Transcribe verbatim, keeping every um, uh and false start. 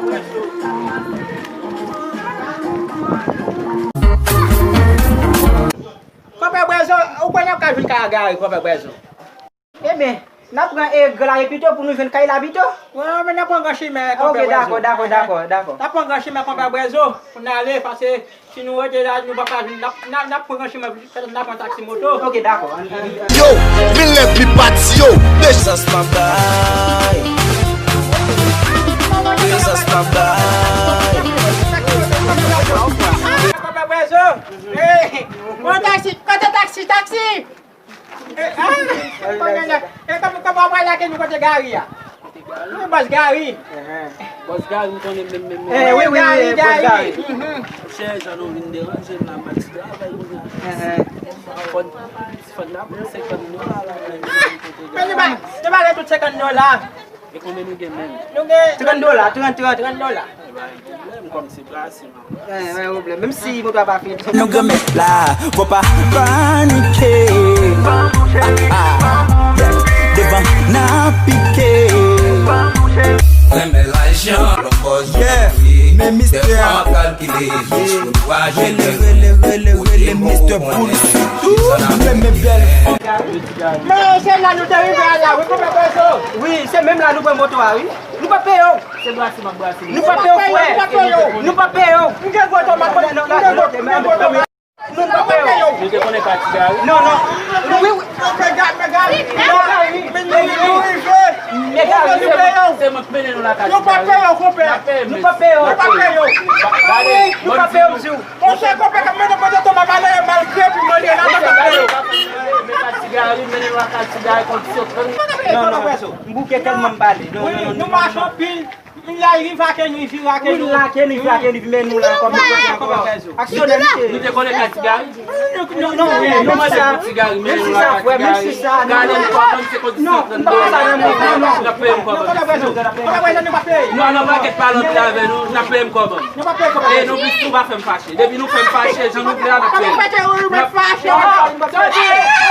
Konpè Bwèzo, ou kwè n ap ka jwenn kay a Gary, konpè Bwèzo? Ebyen, n ap pran, e, Gran Lari pito pou nou jwenn kay la pito. Wi, men n ap pran Gran Chimen, konpè Bwèzo. Ok, dakò, dakò, dakò, dakò. N ap pran Gran Chimen, konpè Bwèzo, pou n ale, paske si nou rete la, nou p ap ka jwenn, n ap, n ap, n ap pran Gran Chimen, petèt n ap pran taksi moto. Ok, dakò. Yo, vin lè pi pati yo. Prezans pa bay. Prezans pa bay. Konpè Bwèzo. Hey, pran taksi, kote taksi, taksi? Eh, ah, eh, kòman, kòman w pral lage nou kote Gary a? Wi, bòs Gary. Bòs Gary, m konnen menm, menm, menm. Eh, wi, wi, Gary, wi, bòs Gary. Gary. Mhm. Monchè, jan nou vin deranje m la, m al ti travay kounye a. Fòn, fòn la, pou senkant dola la. Men nou pa, nou pa gen tout senkant dola. E konbyen nou gen menm? Nou gen trant dola, trant, trant. Trant dola. E pa gen pwoblèm, kòm se brase, man. E, pa gen pwoblèm. Menm si moto a pa fini. Nou granmèt la, fò pa panike. Ah, ah, yeah. Devan n ap pike. Renmen lajan, lòt bòz. Yeah, men mistè a. Rele, rele, rele, rele, mistè Poul. Tou, renmen bèl fanm. Men se la nou te rive a la, wi, konpè Bwèzo. Wi, se menm la nou pran moto a, wi. Nou p ap peye w. Se brase m ap brase. Nou p ap peye w, frè. Nou p ap peye w. M gen gwo tomat, m gen gwo, m gen gwo tomat. Nou p ap peye w. Nou te konnen ka ti Gary? Non, non. Wi, wi. Men Gary, men Gary. Non, Gary. Men nou rive. Men Gary, se mwen k mennen nou lakay ti Gary. Yo p ap peye w, konpè. N ap peye, men. Nou p ap peye w. Yo p ap peye w. Gade, nou p ap peye w, m di w. Monchè, konpè k ap mennen pote tomat malere malgre pi mande la, pa ka peye. Men ka ti Gary, mennen lakay ti Gary, kondisyon trann. Non, non, m bouke tèlman m pale. Non, non, non, nou mache anpil. M lage rive ake nou, vire ake nou. Wi, lage nou, vire ake nou, men nou la kòm nou konpè ankò. Aksyonè, misye. Nou te konnen ka ti Gary? Non, non, non, menm si sa, menm si sa, frè, menm si sa, non. Gade nou kòman se kondisyon trann dola. Non, non, non. N ap peye m kòman. Non, non, non, non, non, non. Nou al nan pakèt pa lòt la avè nou, n ap peye m kòman. Nou pa peye kòman. E nou plis nou pa fè m fache. Depi nou fè m fache, jan nou vle a, n ap peye. N ap peye.